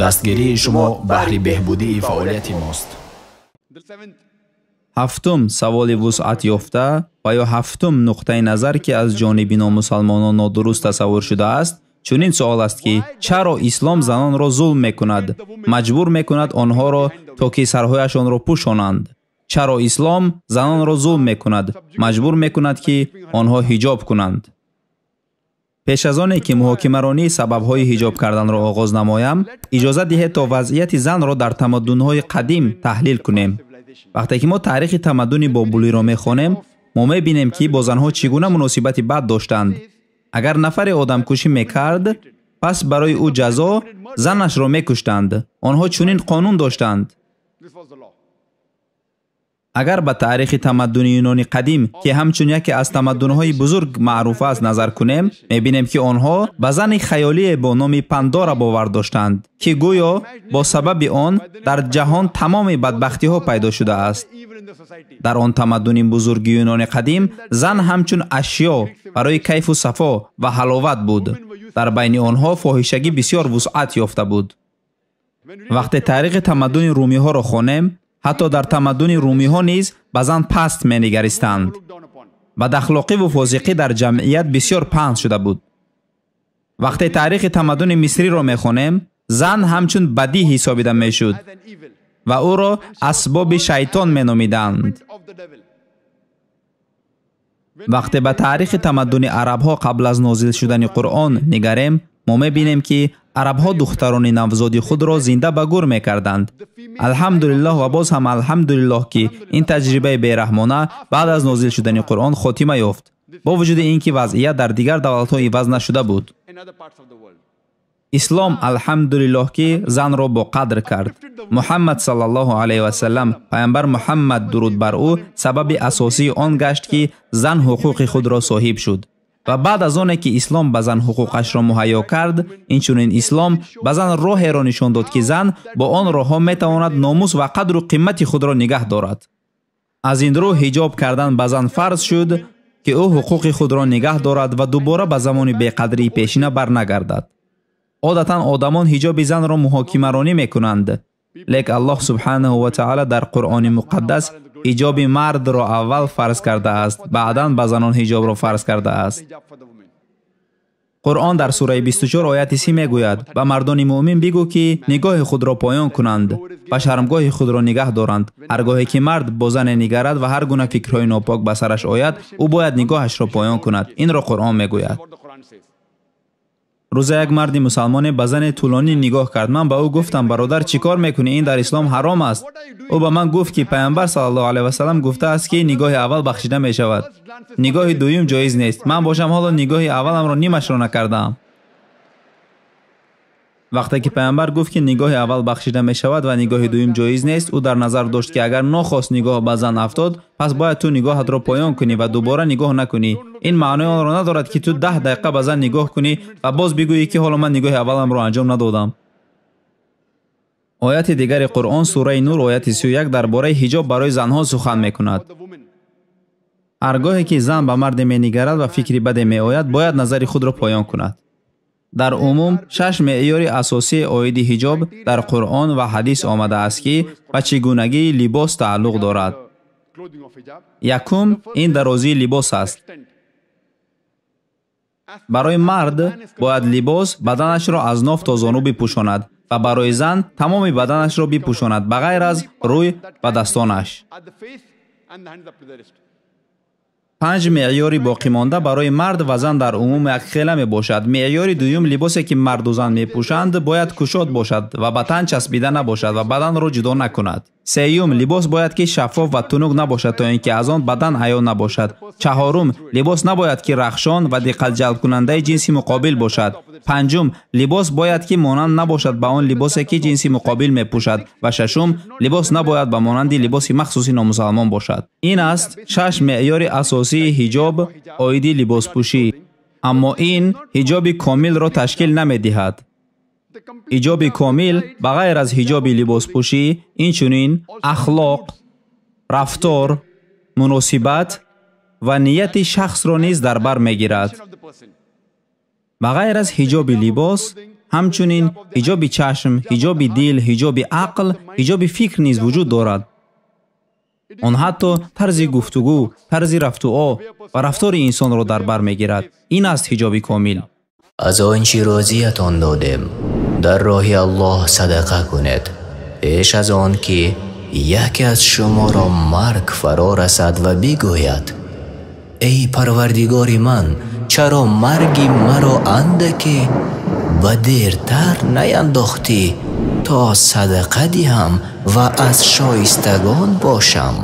Дастгирии шумо баҳри беҳбудии фаъолияти мост. Ҳафтум саволи вусъат ёфта ва ё ҳафтум нуқтаи назар, ки аз ҷониби номусалмонон нодуруст тасаввур шудааст, чунин суол аст, ки чаро ислом занонро зулм мекунад, маҷбур мекунад онҳоро то ки сарҳояшонро пӯшонанд? Чаро ислом занонро зулм мекунад, маҷбур мекунад, ки онҳо ҳиҷоб кунанд? Пеш аз оне ки муҳокимаронии сабабҳои ҳиҷоб карданро оғоз намоям, иҷозат диҳед то вазъияти занро дар тамаддунҳои қадим таҳлил кунем. Вақте ки мо таърихи тамаддуни бобулиро мехонем, мо мебинем, ки бо занҳо чӣ гуна муносибати бад доштанд. Агар нафаре одамкушӣ мекард, пас барои ӯ ҷазо занашро мекуштанд. Онҳо чунин қонун доштанд. Агар ба таърихи тамаддуни юнони қадим, ки ҳамчун яке аз тамаддунҳои бузург маъруф аст, назар кунем, мебинем, ки онҳо ба зани хаёлие бо номи Пандора бовар доштанд, ки гӯё бо сабаби он дар ҷаҳон тамоми бадбахтиҳо пайдо шудааст. Дар он тамаддуни бузурги юнони қадим зан ҳамчун ашё барои кайфу сафо ва ҳаловат буд. Дар байни онҳо фоҳишагӣ бисёр вусъат ёфта буд. Вақте таърихи тамаддуни румиҳоро хонем, ҳатто дар тамаддуни румиҳо низ ба зан паст менигаристанд. Бадахлоқиву фосиқӣ дар ҷамъият бисёр паҳн шуда буд. Вақте таърихи тамаддуни мисриро мехонем, зан ҳамчун бадӣ ҳисобида мешуд ва ӯро асбоби шайтон меномиданд. Вақте ба таърихи тамаддуни арабҳо қабл аз нозил шудани Қуръон нигарем, мо мебинем, ки арабҳо духтарони навзоди худро зинда ба гур мекарданд. Алҳамдулиллоҳ ва боз ҳам алҳамдулиллоҳ, ки ин таҷрибаи бераҳмона баъд аз нозил шудани Қуръон хотима ёфт, бо вуҷуди ин ки вазъият дар дигар давлатҳо иваз нашуда буд. Ислом алҳамдулиллоҳ, ки занро бо қадр кард. Муҳаммад саллаллоҳу алайҳи васаллам, паямбар Муҳаммад дуруд бар ӯ, сабаби асосии он гашт, ки зан ҳуқуқи худро соҳиб шуд. Ва баъд аз оне ки ислом ба зан ҳуқуқашро муҳайё кард, инчунин ислом ба зан роҳеро нишон дод, ки зан бо он роҳҳо метавонад номус ва қадру қимати худро нигаҳ дорад. Аз ин рӯ ҳиҷоб кардан ба зан фарз шуд, ки ӯ ҳуқуқи худро нигаҳ дорад ва дубора ба замони беқадрии пешина барнагардад. Одатан одамон ҳиҷоби занро муҳокимаронӣ мекунанд, лек Аллоҳ субҳанаҳу ва таъала дар Қуръони муқаддас ҳиҷоби мардро аввал фарз кардааст, баъдан ба занон ҳиҷобро фарз кардааст. Қуръон дар сураи 24 ояти 30 мегӯяд: ба мардони муъмин бигӯ, ки нигоҳи худро поён кунанд ва шармгоҳи худро нигаҳ доранд. Ҳар гоҳе ки мард бо зане нигарад ва ҳар гуна фикрҳои нопок ба сараш ояд, ӯ бояд нигоҳашро поён кунад. Инро Қуръон мегӯяд. Рӯза як марди мусалмоне ба зане тӯлонӣ нигоҳ кард. Ман ба ӯ гуфтам: бародар, чӣ кор мекунӣ? Ин дар ислом ҳаром аст. Ӯ ба ман гуфт, ки паямбар саллаллоҳу алайҳи васаллам гуфтааст, ки нигоҳи аввал бахшида мешавад, нигоҳи дуюм ҷоиз нест. Ман бошам ҳоло нигоҳи авваламро нимашро накардаам. Вақте ки паямбар гуфт, ки нигоҳи аввал бахшида мешавад ва нигоҳи дуюм ҷоиз нест, ӯ дар назар дошт, ки агар нохост нигоҳ ба зан афтод, пас бояд ту нигоҳатро поён кунӣ ва дубора нигоҳ накунӣ. Ин маънои онро надорад, ки ту 10 дақиқа ба зан нигоҳ кунӣ ва боз бигӯӣ, ки ҳоло ман нигоҳи авваламро анҷом надодам. Ояти дигари Қуръон, сураи Нур, ояти 31, дар бораи ҳиҷоб барои занҳо сухан мекунад. Ҳар гоҳе ки зан ба марде менигарад ва фикри баде меояд, бояд назари худро поён кунад. Дар умум 6 меъёри асосии оиди ҳиҷоб дар Қуръон ва ҳадис омадааст, ки ба чӣ гунагии либос тааллуқ дорад. Якум, ин дарозии либос аст. Барои мард бояд либос баданашро аз ноф то зону бипӯшонад ва барои зан тамоми баданашро бипӯшонад, ба ғайр аз рӯй ва дастонаш. 5 меъёри боқимонда барои мард ва зан дар умум якхела мебошад. Меъёри дуюм, либосе ки марду зан мепӯшанд, бояд кушод бошад ва ба тан часпида набошад ва баданро ҷудо накунад. Сеюм, либос бояд ки шаффоф ва тунук набошад, то ин ки аз он бадан аён набошад. Чаҳорум, либос набояд ки рахшон ва диққатҷалбкунандаи ҷинси муқобил бошад. Панҷум, либос бояд ки монанд набошад ба он либосе ки ҷинси муқобил мепӯшад. Ва шашум, либос набояд ба монанди либоси махсуси номусалмон бошад. Ин аст 6 меъёри асосии ҳиҷоб оиди либоспӯшӣ. Аммо ин ҳиҷоби комилро ташкил намедиҳад. Ҳиҷоби комил ба ғайр аз ҳиҷоби либоспӯшӣ, инчунин ахлоқ, рафтор, муносибат ва нияти шахсро низ дар бар мегирад. Ба ғайр аз ҳиҷоби либос, Ҳамчунин ҳиҷоби чашм, ҳиҷоби дил, ҳиҷоби ақл, ҳиҷоби фикр низ вуҷуд дорад. Он ҳатто тарзи гуфтугӯ, тарзи рафтуо ва рафтори инсонро дар бар мегирад. Ин аст ҳиҷоби комил. Аз он чӣ рӯзиятон додем, дар роҳи Аллоҳ садақа кунед, пеш аз он ки яке аз шуморо марг фаро расад ва бигӯяд: эй Парвардигори ман, чаро марги маро андаке ба дертар наяндохтӣ, то садақа диҳам ва аз шоистагон бошам?